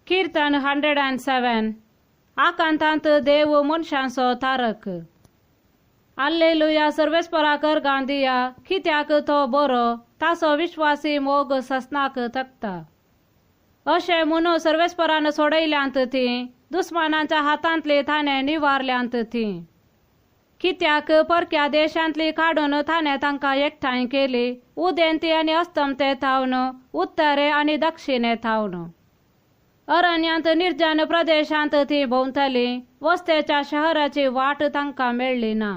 कीर्तन 107. आकांतांत देव मनशांचो तारक. आल्लेलुया. सर्वेस्पराक अर्गां दिया, कित्याक तो बरो, ताचो विश्वासी मोग ससनाक तकता. अशें म्हणून सर्वेस्परान सोडयल्यांत ती, दुस्मानांच्या हातांतली ताणें निवारल्यांत ती. कित्याक परक्या देशांतली काडून ताणें तांकां एकठांय केली, उदेंती आनी अस्तमते थावन, उत्तरे आनी दक्षिणे थावन. अरण्यांत निर्जन प्रदेशांत ती भोंवतली, वस्तेच्या शहराची वाट तांकां मेळ्ळी ना.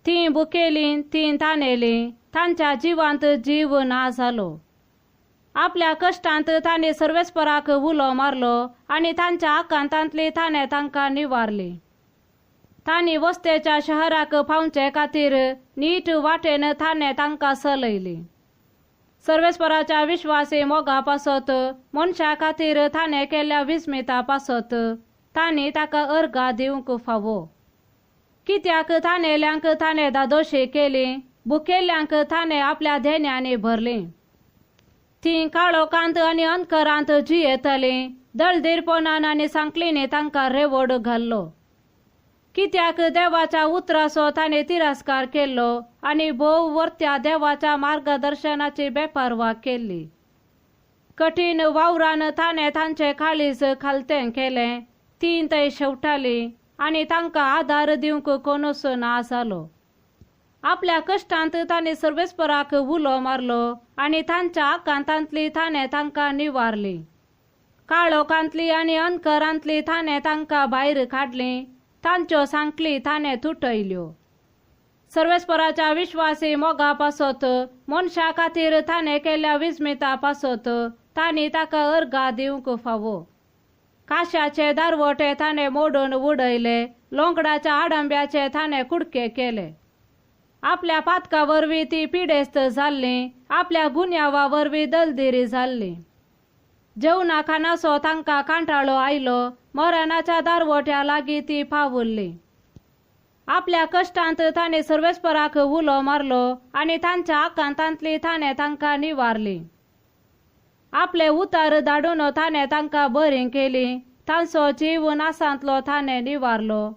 ती भुकेली, ती तानेली, तांच्या जिवांत जीव ना जालो. आपल्या कश्टांत तांणी सर्वेस्पराक उलो मारलो आनी तांच्या आकांतांतली ताणें तांकां निवारली. तांणी वस्तेच्या शहराक पावचे खातीर नीट वाटेन ताणें तांकां चलयली. सर्वेस्पराच्या विश्वासी मोगा पासत, मनशा खातीर ताणें केल्ल्या विस्मिता पासत तांणी ताका अर्गां दिवंक फावो. कित्याक ताणेल्यांक ताणें धादोशी केली, भुकेल्ल्यांक ताणें आपल्या धेन्यांनी भरली. ती काळोखांत आनी अंधकारांत जियेतली, दळदीरपणान आनी सांकळींनी तांकां रेवड घाल्लो. कित्याक देवाच्या उतराचो ताणें तिरस्कार केल्लो आनी भोव वर्त्या देवाच्या मार्गदर्शनाची बेपर्वा केल्ली. कठीण वावरान ताणें तांचें काळीज खालतें केलें, ती थंय शेवटाली आनी तांकां आदार दिवंक कोणूच ना जालो. आपल्या कश्टांत ताणें सर्वेस्पराक उलो मारलो आनी तांच्या आकांतांतली ताणें तांकां निवारली. काळोखांतली आनी अंधकारांतली ताणें तांकां भायर काडली, तांच्यो सांकळी ताणें तुटयल्यो. सर्वेस्पराच्या विश्वासी मोगा पासत, मनशा खातीर ताणें केल्ल्या विस्मिता पासत तांणी ताका अर्गां दिवंक फावो. काश्याचे दारवटे ताणें मोडून उडयले, लोंगडाच्या आडंब्याचे ताणें कुडके केले. आपल्या पातका वरवीं ती पिडेस्त जाल्ली, आपल्या गुन्यांवा वरवीं दलदिरी जाल्ली. जेवणा खाणाचो तांकां कांटाळो आयलो, मरणाच्या दारवट्या लागीं ती पावुल्ली. आपल्या कश्टांत ताणें सर्वेस्पराक उलो मारलो आनी तांच्या आकांतांतली ताणें तांकां निवारली. आपले उतार धाडून ताणें तांकां बरी केली, तांचो जीव नासांतलो ताणें निवारलो.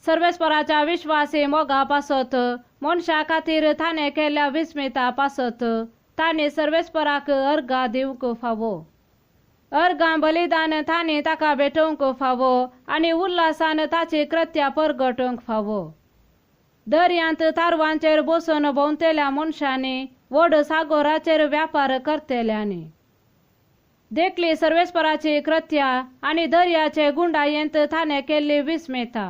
सर्वेस्पराच्या विश्वासी मोगा पासत, मनशा खातीर ताणें केल्ल्या विस्मिता पासत ताणें सर्वेस्पराक अर्गां दिवंक फावो. अर्गां बलिदान तांणी ताका भेटोवंक फावो आनी उल्हासान ताची कृत्या परगटोवंक फावो. दर्यांत तारवांचेर बसून भोंवतेल्या मनशांनी, व्हड सागोराचेर व्यापार करतेल्यांनी देखली सर्वेस्पराची कृत्या आनी दर्याचे गुंडायेंत ताणें केल्ली विस्मिता.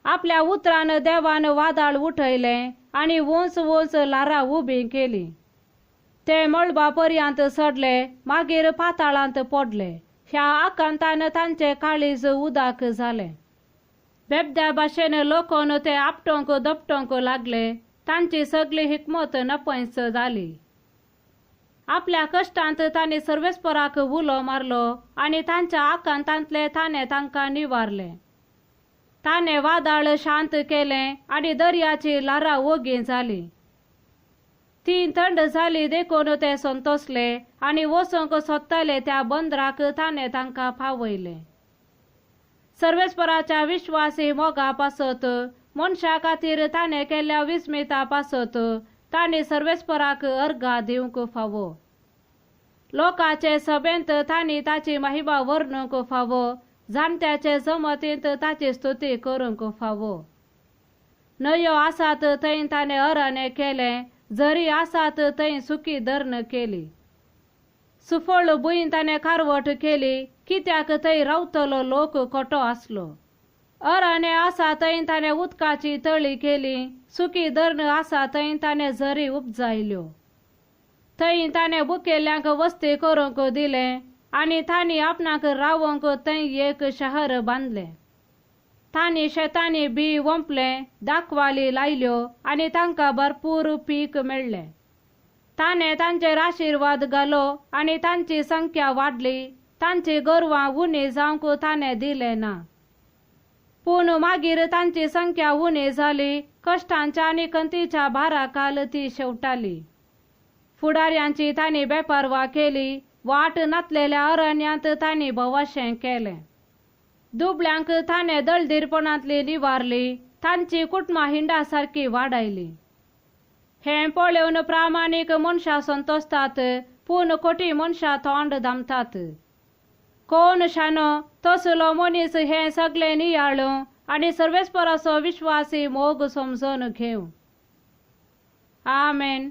आपल्या उतरान देवान वादळ उठयलें आनी उंच उंच ल्हारां उबी केली. ते मळबा पर्यंत चडले, मागीर पाताळांत पडले. ह्या आकांतान तांचें काळीज उदक जालें. बेबद्या भाशेन लोकोन ते आपटोवंक दपटोवंक लागले, तांची सगळी हिकमत नपयंच जाली. आपल्या कश्टांत तांणी सर्वेस्पराक उलो मारलो आनी तांच्या आकांतांतले ताणें तांकां निवारलें. ताणें वादळ शांत केलें आनी दर्याची ल्हारां ओगी जाली. ती थंड जाली देखून ते संतोसले आनी वचूंक सोदताले त्या बंदराक ताणें तांकां पावयलें. सर्वेस्पराच्या विश्वासी मोगा पासत, मनशा खातीर ताणें केल्ल्या विस्मिता पासत तांणी सर्वेस्पराक अर्गां दिवंक फावो. लोकांचे सभेंत तांणी ताची महिमा वर्णूंक फावो, जाणट्याचे जमतींत ताची स्तुती करूंक फावो. न्हंयो आसात थंय ताणें अरण्य केलें, जरी आसात थंय सुकी धरण केली. सुफळ भूंय ताणें कारवट केली, कित्याक थंय रावतलो लोक खोटो आसलो. अरण्य आसा थंय ताणें उदकाची तळी केली, सुकी धरण आसा थंय ताणें झरी उपजायल्यो. थंय ताणें भुकेल्ल्यांक वस्ती करूंक दिलें आनी तांणी आपणाक रावंक थंय एक शहर बांदलें. तांणी शेतांनी बी वंपलें, दाखवाली लायल्यो आनी तांकां भरपूर पीक मेळ्ळें. ताणें तांचेर आशिर्वाद घालो आनी तांची संख्या वाडली, तांची गोरवां उणी जावंक ताणें दिलें ना. पूण मागीर तांची संख्या उणी जाली, कश्टांच्या आनी खंतीच्या भाराखाल ती शेवटाली. फुडाऱ्यांची तांणी बेपर्वा केली, वाट नातलेल्या अरण्यांत तांणी भोवाशें केलें. दुबळ्यांक ताणें दळदीरपणांतली निवारली, तांची कुटुंबां हिंडा सारकी वाडयली. हें पळोवन प्रामाणीक मनशां संतोसतात, पूण खोटी मनशां तोंड दामतात. कोण शाणो तसलो मनीस हें सगळें नियाळूं आनी सर्वेस्पराचो विश्वासी मोग समजून घेवं. आमेन.